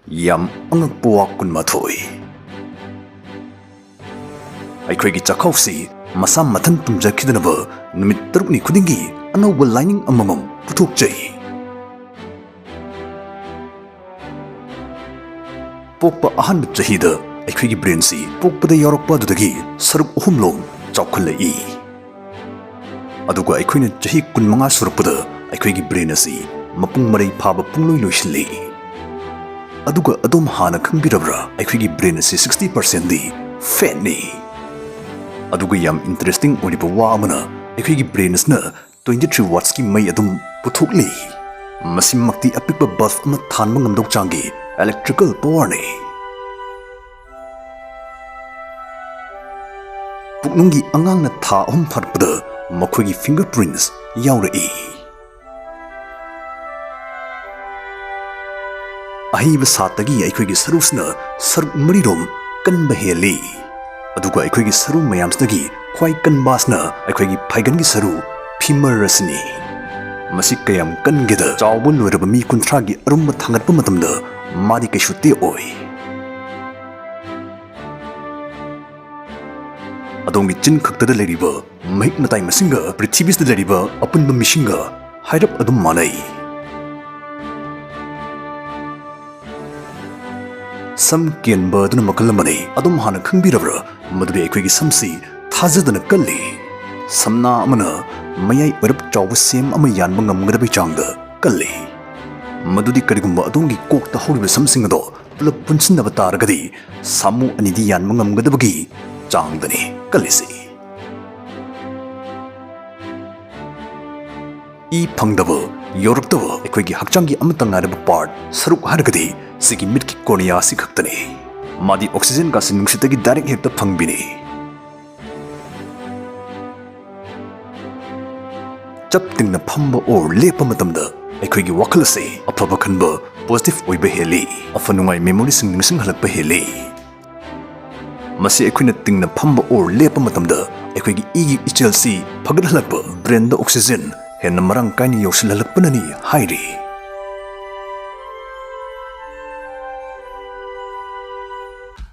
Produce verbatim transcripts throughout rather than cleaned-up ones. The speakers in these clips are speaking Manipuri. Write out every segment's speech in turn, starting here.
ꯌꯥꯝ ꯑꯉꯛꯄ ꯋꯥ ꯀꯨꯟꯃꯥꯊꯣꯏ꯫ ꯑꯩꯈꯣꯏꯒꯤ ꯆꯥꯛꯈꯥꯎꯁꯤ ꯃꯁꯥ ꯃꯊꯟ ꯇꯨꯝꯖꯈꯤꯗꯅꯕ ꯅꯨꯃꯤꯠ ꯇꯔꯨꯛꯅꯤ ꯈꯨꯗꯤꯡꯒꯤ ꯑꯅꯧꯕ lining ꯑꯃꯃꯝ ꯄꯨꯊꯣꯛꯆꯩ꯫ ꯄꯣꯛꯄ ꯑꯍꯥꯟꯕ ꯆꯍꯤꯗ ꯑꯩꯈꯣꯏꯒꯤ brainꯁꯤ ꯄꯣꯛꯄꯗ ꯌꯥꯎꯔꯛꯄ ꯑꯗꯨꯗꯒꯤ ꯁꯔꯨꯛ ꯑꯍꯨꯝꯂꯣꯝ ꯆꯥꯎꯈꯠꯂꯛꯏ꯫ ꯑꯗꯨꯒ ꯑꯩꯈꯣꯏꯅ ꯆꯍꯤ ꯀꯨꯟꯃꯉꯥ ꯁꯨꯔꯛꯄꯗ ꯑꯩꯈꯣꯏꯒꯤ brain ꯑꯁꯤ ꯃꯄꯨꯡ ꯃꯔꯩ ꯐꯥꯕ ꯄꯨꯡꯂꯣꯏ ꯂꯣꯏꯁꯤꯜꯂꯤ꯫ ꯑꯗꯨꯒ ꯑꯗꯣꯝ ꯍꯥꯟꯅ ꯈꯪꯕꯤꯔꯕ꯭ꯔꯥ? ꯑꯩꯈꯣꯏꯒꯤ brain ꯑꯁꯤ sixty percentꯗꯤ fatꯅꯤ꯫ ꯑꯗꯨꯒ ꯌꯥꯝ interesting ꯑꯣꯏꯔꯤꯕ ꯋꯥ ꯑꯃꯅ, ꯑꯩꯈꯣꯏꯒꯤ brain ꯑꯁꯤꯅ twenty three wattsꯀꯤ ꯃꯩ ꯑꯗꯨꯝ ꯄꯨꯊꯣꯛꯂꯤ꯫ ꯃꯁꯤꯃꯛꯇꯤ ꯑꯄꯤꯛꯄ bulb ꯑꯃ ꯊꯥꯟꯕ ꯉꯝꯗꯧ ꯆꯥꯡꯒꯤ electrical powerꯅꯤ꯫ ꯄꯨꯛꯅꯨꯡꯒꯤ ꯑꯉꯥꯡꯅ ꯊꯥ ꯑꯍꯨꯝ ꯐꯥꯔꯛꯄꯗ ꯃꯈꯣꯏꯒꯤ fingerprints ꯌꯥꯎꯔꯛꯏ꯫ ꯑꯍꯩꯕ ꯁꯥꯠꯇꯒꯤ ꯑꯩꯈꯣꯏꯒꯤ ꯁꯔꯨꯁꯤꯅ ꯁꯔꯨꯛ ꯃꯔꯤꯔꯣꯝ ꯀꯟꯕ ꯍꯦꯜꯂꯤ꯫ ꯑꯗꯨꯒ ꯑꯩꯈꯣꯏꯒꯤ ꯁꯔꯨ ꯃꯌꯥꯝꯁꯤꯗꯒꯤ ꯈ꯭ꯋꯥꯏ ꯀꯟꯕ ꯑꯁꯤꯅ ꯑꯩꯈꯣꯏꯒꯤ ꯐꯥꯏꯒꯟꯒꯤ ꯁꯔꯨ, femur ꯑꯁꯤꯅꯤ꯫ ꯃꯁꯤ ꯀꯌꯥꯝ ꯀꯟꯒꯦꯗ, ꯆꯥꯎꯕ ꯂꯣꯏꯔꯕ ꯃꯤ ꯀꯨꯟꯊ꯭ꯔꯥꯒꯤ ꯑꯔꯨꯝꯕ ꯊꯥꯡꯒꯠꯄ ꯃꯇꯝꯗ ꯃꯥꯗꯤ ꯀꯩꯁꯨ ꯇꯦꯛꯑꯣꯏ꯫ ꯑꯗꯣꯝꯒꯤ ꯆꯤꯟ ꯈꯛꯇꯗ ꯂꯩꯔꯤꯕ ꯃꯍꯤꯛ ꯃꯇꯥꯏ ꯃꯁꯤꯡꯒ ꯄ꯭ꯔꯤꯊꯤꯕꯤꯁꯤꯗ ꯂꯩꯔꯤꯕ ꯑꯄꯨꯟꯕ ꯃꯤꯁꯤꯡꯒ ꯍꯥꯏꯔꯞ ꯑꯗꯨꯝ ꯃꯥꯟꯅꯩ꯫ ꯁꯝ ꯀꯦꯟꯕ ꯑꯗꯨꯅ ꯃꯈꯜ ꯑꯃꯅꯤ꯫ ꯑꯗꯣꯝ ꯍꯥꯟꯅ ꯈꯪꯕꯤꯔꯕ꯭ꯔꯥ ꯃꯗꯨꯗꯤ ꯑꯩꯈꯣꯏꯒꯤ ꯁꯝꯁꯤ ꯊꯥꯖꯗꯅ ꯀꯜꯂꯤ? ꯁꯝꯅꯥ ꯑꯃꯅ ꯃꯌꯥꯏ ꯑꯣꯏꯔꯞ ꯆꯥꯎꯕ ꯁꯦꯝ ꯑꯃ ꯌꯥꯟꯕ ꯉꯝꯒꯗꯕꯒꯤ ꯆꯥꯡꯗ ꯀꯜꯂꯤ꯫ ꯃꯗꯨꯗꯤ ꯀꯔꯤꯒꯨꯝꯕ ꯑꯗꯣꯝꯒꯤ ꯀꯣꯛꯇ ꯍꯧꯔꯤꯕ ꯁꯝꯁꯤꯡ ꯑꯗꯣ ꯄꯨꯂꯞ ꯄꯨꯟꯁꯤꯟꯅꯕ ꯇꯥꯔꯒꯗꯤ ꯁꯥꯃꯨ ꯑꯅꯤꯗꯤ ꯌꯥꯟꯕ ꯉꯝꯒꯗꯕꯒꯤ ꯆꯥꯡꯗꯅꯤ ꯀꯜꯂꯤꯁꯤ꯫ ꯏ ꯐꯪꯗꯕ, ꯌꯧꯔꯛꯇꯕ ꯑꯩꯈꯣꯏꯒꯤ ꯍꯛꯆꯥꯡꯒꯤ ꯑꯃꯠꯇ ꯉꯥꯏꯔꯕ part, ꯁꯔꯨꯛ ꯍꯥꯏꯔꯒꯗꯤ ꯁꯤꯒꯤ ꯃꯤꯠꯀꯤ cornea ꯑꯁꯤ ꯈꯛꯇꯅꯤ꯫ ꯃꯥꯗꯤ oxygen ꯒꯥꯁꯤ ꯅꯨꯡꯁꯤꯠꯇꯒꯤ direct ꯍꯦꯛꯇ ꯐꯪꯕꯤꯅꯤ꯫ ꯆꯞ ꯇꯤꯡꯅ ꯐꯝꯕ or ꯂꯦꯞꯄ ꯃꯇꯝꯗ ꯑꯩꯈꯣꯏꯒꯤ ꯋꯥꯈꯜ ꯑꯁꯤ ꯑꯐꯕ ꯈꯟꯕ, positive ꯑꯣꯏꯕ ꯍꯦꯜꯂꯤ, ꯑꯐ ꯅꯨꯡꯉꯥꯏ memory ꯁꯤꯡ ꯅꯤꯡꯁꯤꯡꯍꯜꯂꯛꯄ ꯍꯦꯜꯂꯤ꯫ ꯃꯁꯤ ꯑꯩꯈꯣꯏꯅ ꯇꯤꯡꯅ ꯐꯝꯕ or ꯂꯦꯞꯄ ꯃꯇꯝꯗ ꯑꯩꯈꯣꯏꯒꯤ ꯏꯒꯤ ꯏꯆꯦꯜꯁꯤ ꯐꯒꯠꯍꯜꯂꯛꯄ, brain ꯗ oxygen ꯍꯦꯟꯅ ꯃꯔꯥꯡ ꯀꯥꯏꯅ ꯌꯧꯁꯤꯜꯍꯜꯂꯛꯄꯅꯅꯤ ꯍꯥꯏꯔꯤ꯫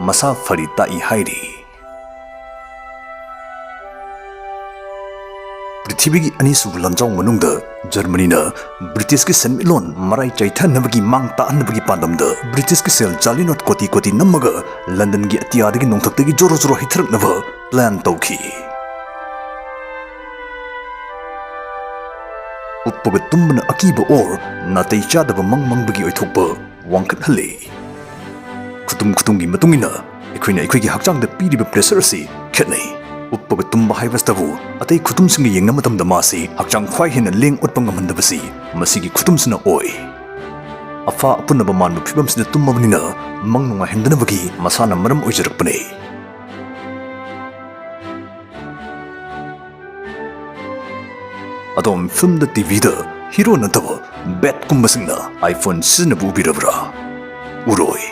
ꯃꯁꯥ ꯐꯔꯤ ꯇꯥꯛꯏ ꯍꯥꯏꯔꯤ꯫ ꯄ꯭ꯔꯤꯊꯤꯕꯤꯒꯤ ꯑꯅꯤꯁꯨꯕ ꯂꯥꯟꯖꯥꯎ ꯃꯅꯨꯡꯗ ꯖꯔꯃꯅꯤꯅ ꯕ꯭ꯔꯤꯇꯤꯁꯀꯤ ꯁꯦꯟꯃꯤꯠꯂꯣꯟ ꯃꯔꯥꯏ ꯆꯥꯏꯊꯅꯕꯒꯤ ꯃꯥꯡ ꯇꯥꯛꯍꯟꯅꯕꯒꯤ ꯄꯥꯟꯗꯝꯗ ꯕ꯭ꯔꯤꯇꯤꯁꯀꯤ ꯁꯦꯜ ꯖꯥꯂꯤ ꯅꯣꯠ ꯀꯣꯇꯤ ꯀꯣꯇꯤ ꯅꯝꯃꯒ ꯂꯟꯗꯟꯒꯤ ꯑꯇꯤꯌꯥꯗꯒꯤ ꯅꯣꯡꯊꯛꯇꯒꯤ ꯖꯣꯔꯣ ꯖꯣꯔꯣ ꯍꯩꯊꯔꯛꯅꯕ ꯄ꯭ꯂꯥꯟ ꯇꯧꯈꯤ꯫ ꯎꯞꯄꯒ ꯇꯨꯝꯕꯅ ꯑꯀꯤꯕ ꯑꯣꯔ ꯅꯥꯇꯩ ꯆꯥꯗꯕ ꯃꯪ ꯃꯪꯕꯒꯤ ꯑꯣꯏꯊꯣꯛꯄ ꯋꯥꯡꯈꯠꯍꯜꯂꯤ꯫ ꯈꯨꯇꯨꯝ ꯈꯨꯇꯨꯝꯒꯤ ꯃꯇꯨꯡ ꯏꯟꯅ ꯑꯩꯈꯣꯏꯅ ꯑꯩꯈꯣꯏꯒꯤ ꯍꯛꯆꯥꯡꯗ ꯄꯤꯔꯤꯕ ꯄ꯭ꯔꯦꯁꯔ ꯑꯁꯤ ꯈꯦꯠꯅꯩ꯫ ꯎꯞꯄꯒ ꯇꯨꯝꯕ ꯍꯥꯏꯕꯁꯤꯇꯕꯨ ꯑꯇꯩ ꯈꯨꯇꯨꯝꯁꯤꯡꯒ ꯌꯦꯡꯅꯕ ꯃꯇꯝꯗ ꯃꯥꯁꯤ ꯍꯛꯆꯥꯡ ꯈ꯭ꯋꯥꯏ ꯍꯦꯟꯅ ꯂꯦꯡ ꯑꯣꯠꯄ ꯉꯝꯍꯟꯗꯕꯁꯤ ꯃꯁꯤꯒꯤ ꯈꯨꯇꯨꯝꯁꯤꯅ ꯑꯣꯏ꯫ ꯑꯐꯥ ꯑꯄꯨꯟꯅꯕ ꯃꯥꯟꯕ ꯐꯤꯕꯝꯁꯤꯗ ꯇꯨꯝꯃꯕꯅꯤꯅ ꯃꯪ ꯅꯨꯡꯉꯥꯏꯍꯟꯗꯅꯕꯒꯤ ꯃꯁꯥꯅ ꯃꯔꯝ ꯑꯣꯏꯖꯔꯛꯄꯅꯤ꯫ ꯑꯗꯣꯝ ꯐꯤꯜꯝꯗ, ꯇꯤꯚꯤꯗ ꯍꯤꯔꯣ ꯅꯠꯇꯕ ꯕꯦꯠꯀꯨꯝꯕꯁꯤꯡꯅ iPhone ꯁꯤꯖꯤꯟꯅꯕ ꯎꯕꯤꯔꯕ꯭ꯔꯥ? ꯎꯔꯣꯏ꯫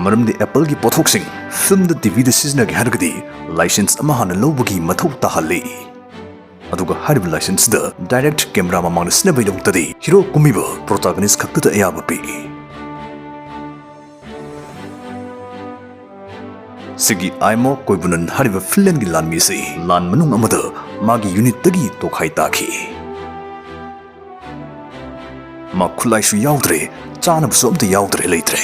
ꯃꯔꯝꯗꯤ Appleꯒꯤ ꯄꯣꯠꯊꯣꯛꯁꯤꯡ ꯐꯤꯜꯝꯗ, ꯇꯤꯚꯤꯗ ꯁꯤꯖꯤꯟꯅꯒꯦ ꯍꯥꯏꯔꯒꯗꯤ ꯂꯥꯏꯁꯦꯟꯁ ꯑꯃ ꯍꯥꯟꯅ ꯂꯧꯕꯒꯤ ꯃꯊꯧ ꯇꯥꯍꯜꯂꯤ꯫ ꯑꯗꯨꯒ ꯍꯥꯏꯔꯤꯕ ꯂꯥꯏꯁꯦꯟꯁꯁꯤꯗ ꯗꯥꯏꯔꯦꯛꯠ ꯀꯦꯃꯦꯔꯥ ꯃꯃꯥꯡꯗ ꯁꯤꯖꯤꯟꯅꯕꯒꯤꯗꯃꯛꯇꯗꯤ ꯍꯤꯔꯣ ꯀꯨꯝꯃꯤꯕ ꯄ꯭ꯔꯣꯇꯥꯒꯅꯤꯁ ꯈꯛꯇꯗ ꯑꯌꯥꯕ ꯄꯤ꯫ ꯁꯤꯒꯤ ꯑꯥꯏꯃꯣ ꯀꯣꯏꯕꯨꯅꯟ ꯍꯥꯏꯔꯤꯕ ꯐꯤꯟꯂꯦꯟꯒꯤ ꯂꯥꯟꯃꯤꯁꯤ ꯂꯥꯟ ꯃꯅꯨꯡ ꯑꯃꯗ ꯃꯥꯒꯤ ꯌꯨꯅꯤꯠꯇꯒꯤ ꯇꯣꯈꯥꯏ ꯇꯥꯈꯤ꯫ ꯃꯥ ꯈꯨꯠꯂꯥꯏꯁꯨ ꯌꯥꯎꯗ꯭ꯔꯦ, ꯆꯥꯅꯕꯁꯨ ꯑꯝꯇ ꯌꯥꯎꯗ꯭ꯔꯦ, ꯂꯩꯇ꯭ꯔꯦ꯫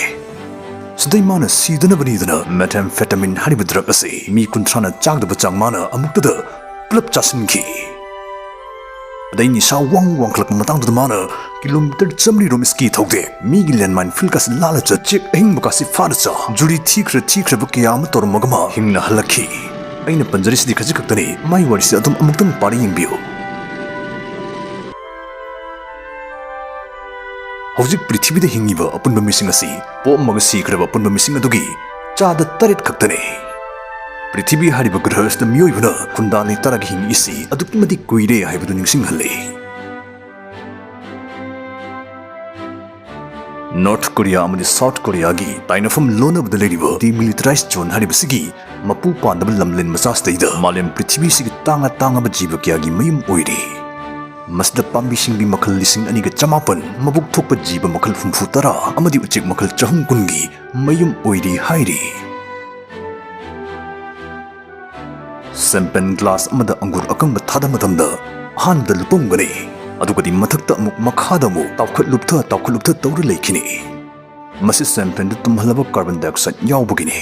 ꯁꯤꯗꯩ ꯃꯥꯅ ꯁꯤꯗꯅꯕꯅꯤꯗꯅ methamphetamine ꯍꯥꯏꯔꯤꯕ ꯗ꯭ꯔꯒ ꯑꯁꯤ ꯃꯤ ꯀꯨꯟꯊ꯭ꯔꯥꯅ ꯆꯥꯒꯗꯕ ꯆꯥꯡ ꯃꯥꯅ ꯑꯃꯨꯛꯇꯗ ꯄꯨꯂꯞ ꯆꯥꯁꯤꯟꯈꯤ꯫ ꯑꯗꯩ ꯅꯤꯁꯥ ꯋꯥꯡ ꯋꯥꯡꯈꯠꯂꯛꯄ ꯃꯇꯥꯡꯗꯨꯗ ꯃꯥꯅ ꯀꯤꯂꯣꯃꯤꯇꯔ ꯆꯥꯝꯃꯔꯤ ꯔꯣꯝ ꯁ꯭ꯀꯤ ꯊꯧꯗꯦ, ꯃꯤꯒꯤ ꯂꯦꯟꯃꯥꯏꯟ ꯐꯤꯜꯀꯥꯁꯦ ꯂꯥꯜꯂ ꯆꯠ, ꯆꯦꯛ ꯑꯍꯤꯡꯕꯀꯥꯁꯦ ꯐꯥꯔ ꯆꯥ, ꯖꯨꯔꯤ ꯊꯤꯈ꯭ꯔ ꯊꯤꯈ꯭ꯔꯕ ꯀꯌꯥ ꯑꯃ ꯇꯧꯔꯝꯃꯒ ꯃꯥ ꯍꯤꯡꯅ ꯍꯜꯂꯛꯈꯤ꯫ ꯑꯩꯅ ꯄꯟꯖꯔꯤꯁꯤꯗꯤ ꯈꯖꯤꯛ ꯈꯛꯇꯅꯤ, ꯃꯥꯏ ꯋꯥꯔꯤꯁꯦ ꯑꯗꯨꯝ ꯑꯃꯨꯛꯇꯪ ꯄꯥꯔ ꯌꯦꯡꯕꯤꯌꯨ꯫ ꯍꯧꯖꯤꯛ ꯄ꯭ꯔꯤꯊꯤꯕꯤꯗ ꯍꯤꯡꯉꯤꯕ ꯑꯄꯨꯟꯕ ꯃꯤꯁꯤꯡ ꯑꯁꯤ ꯄꯣꯛꯑꯝꯃꯒ ꯁꯤꯈ꯭ꯔꯕ ꯑꯄꯨꯟꯕ ꯃꯤꯁꯤꯡ ꯑꯗꯨꯒꯤ ꯆꯥꯗ ꯇꯔꯦꯠ ꯈꯛꯇꯅꯤ꯫ ꯄ꯭ꯔꯤꯊꯤꯕꯤ ꯍꯥꯏꯔꯤꯕ ꯒ꯭ꯔꯍꯁꯤꯗ ꯃꯤꯑꯣꯏꯕꯅ ꯈꯨꯟꯗꯥ ꯂꯩꯇꯥꯔꯒ ꯍꯤꯡꯉꯛꯏꯁꯤ ꯑꯗꯨꯛꯀꯤ ꯃꯇꯤꯛ ꯀꯨꯏꯔꯦ ꯍꯥꯏꯕꯗꯨ ꯅꯤꯡꯁꯤꯡꯍꯜꯂꯤ꯫ ꯅꯣꯔꯊ ꯀꯣꯔꯤꯌꯥ ꯑꯃꯗꯤ ꯁꯥꯎꯊ ꯀꯣꯔꯤꯌꯥꯒꯤ ꯇꯥꯏꯅꯐꯝ ꯂꯣꯟꯅꯕꯗ ꯂꯩꯔꯤꯕ demilitarized zone ꯍꯥꯏꯔꯤꯕꯁꯤꯒꯤ ꯃꯄꯨ ꯄꯥꯟꯗꯕ ꯂꯝꯂꯦꯟ ꯃꯆꯥꯁꯤꯗꯩꯗ ꯃꯥꯂꯦꯝ ꯄ꯭ꯔꯤꯊꯤꯕꯤꯁꯤꯒꯤ ꯇꯥꯡꯉ ꯇꯥꯡꯉꯕ ꯖꯤꯕ ꯀꯌꯥꯒꯤ ꯃꯌꯨꯝ ꯑꯣꯏꯔꯤ꯫ ꯃꯁꯤꯗ ꯄꯥꯝꯕꯤ ꯁꯤꯡꯕꯤ ꯃꯈꯜ ꯂꯤꯁꯤꯡ ꯑꯅꯤꯒ ꯆꯃꯥꯄꯟ, ꯃꯕꯨꯛ ꯊꯣꯛꯄ ꯖꯤꯕ ꯃꯈꯜ ꯍꯨꯝꯐꯨ ꯇꯔꯥ ꯑꯃꯗꯤ ꯎꯆꯦꯛ ꯃꯈꯜ ꯆꯍꯨꯝ ꯀꯨꯟꯒꯤ ꯃꯌꯨꯝ ꯑꯣꯏꯔꯤ ꯍꯥꯏꯔꯤ꯫ ꯁꯦꯝꯄꯦꯟ ꯒ꯭ꯂꯥꯁ ꯑꯃꯗ ꯑꯪꯒꯨꯔ ꯑꯀꯪꯕ ꯊꯥꯗ ꯃꯇꯝꯗ ꯑꯍꯥꯟꯕꯗ ꯂꯨꯞꯄꯝꯒꯅꯤ, ꯑꯗꯨꯒꯗꯤ ꯃꯊꯛꯇ ꯑꯃꯨꯛ ꯃꯈꯥꯗ ꯑꯃꯨꯛ ꯇꯥꯎꯈꯠ ꯂꯨꯞꯊ ꯇꯥꯎꯈꯠ ꯂꯨꯞꯊ ꯇꯧꯔ ꯂꯩꯈꯤꯅꯤ꯫ ꯃꯁꯤ ꯁꯦꯝꯄꯦꯟꯗ ꯇꯨꯝꯍꯜꯂꯕ ꯀꯥꯔꯕꯟ ꯗꯥꯏꯑꯣꯛꯁꯥꯏꯗ ꯌꯥꯎꯕꯒꯤꯅꯤ꯫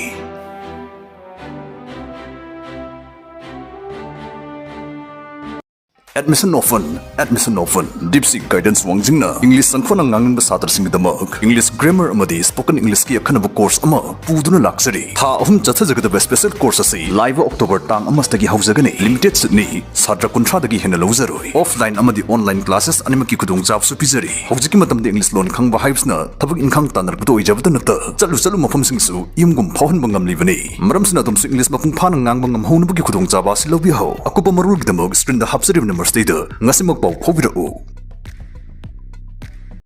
Admission of Fun, Admission of Fun, ꯗꯤꯞꯁꯤꯛ ꯒꯥꯏꯗꯦꯟꯁ ꯋꯥꯡꯖꯤꯡꯅ ꯏꯪꯂꯤꯁ ꯁꯪꯐꯅ ꯉꯥꯡꯅꯤꯡꯕ ꯁꯥꯇ꯭ꯔꯁꯤꯡꯒꯤꯗꯃꯛ ꯏꯪꯂꯤꯁ ꯒ꯭ꯔꯥꯃꯔ ꯑꯃꯗꯤ ꯁ꯭ꯄꯣꯀꯟ ꯏꯪꯂꯤꯁꯀꯤ ꯑꯈꯟꯅꯕ ꯀꯣꯔꯁ ꯑꯃ ꯄꯨꯗꯨꯅ ꯂꯥꯛꯆꯔꯤ꯫ ꯊꯥ ꯑꯍꯨꯝ ꯆꯠꯊꯖꯒꯗꯕ ꯁ꯭ꯄꯦꯁꯦꯜ ꯀꯣꯔꯁ ꯑꯁꯤ ꯂꯥꯛꯏꯕ ꯑꯣꯛꯇꯣꯕꯔ ꯇꯥꯡ ꯑꯃꯗꯒꯤ ꯍꯧꯖꯒꯅꯤ꯫ ꯂꯤꯃꯤꯇꯦꯗ ꯁꯤꯠꯅꯤ, ꯁꯥꯇ꯭ꯔ ꯀꯨꯟꯊ꯭ꯔꯥꯗꯒꯤ ꯍꯦꯟꯅ ꯂꯧꯖꯔꯣꯏ꯫ ꯑꯣꯐꯂꯥꯏꯟ ꯑꯃꯗꯤ ꯑꯣꯟꯂꯥꯏꯟ ꯀ꯭ꯂꯥꯁꯦꯁ ꯑꯅꯤꯃꯛꯀꯤ ꯈꯨꯗꯣꯡꯆꯥꯕꯁꯨ ꯄꯤꯖꯔꯤ꯫ ꯍꯧꯖꯤꯛꯀꯤ ꯃꯇꯝꯗ ꯏꯪꯂꯤꯁ ꯂꯣꯟ ꯈꯪꯕ ꯍꯥꯏꯕꯁꯤꯅ ꯊꯕꯛ ꯏꯪꯈꯥꯡ ꯇꯥꯟꯅꯔꯛꯄꯗ ꯑꯣꯏꯖꯕꯇ ꯅꯠꯇ ꯆꯠꯂꯨ ꯆꯠꯂꯨ ꯃꯐꯝꯁꯤꯡꯁꯨ ꯌꯨꯝꯒꯨꯝ ꯐꯥꯎꯍꯟꯕ ꯉꯝꯂꯤꯕꯅꯤ꯫ ꯃꯔꯝꯁꯤꯅ ꯑꯗꯣꯝꯁꯨ ꯏꯪꯂꯤꯁ ꯃꯄꯨꯡ ꯐꯥꯅ ꯉꯥꯡꯕ ꯉꯝꯍꯧꯅꯕꯒꯤ ꯈꯨꯗꯣꯡꯆꯥꯕ ꯑꯁꯤ ꯂꯧꯕꯤꯍꯧ꯫ ꯑꯀꯨꯞꯄ ꯃꯔꯣꯜꯒꯤꯗꯃꯛ ꯁ꯭ꯀ꯭ꯔꯤꯟꯗ ꯍꯥꯞꯆꯔꯤꯕ ꯅꯝꯕꯔꯁꯤꯗ ꯉꯁꯤꯃꯛ ꯄꯥꯎ ꯐꯥꯎꯕꯤꯔꯛꯎ꯫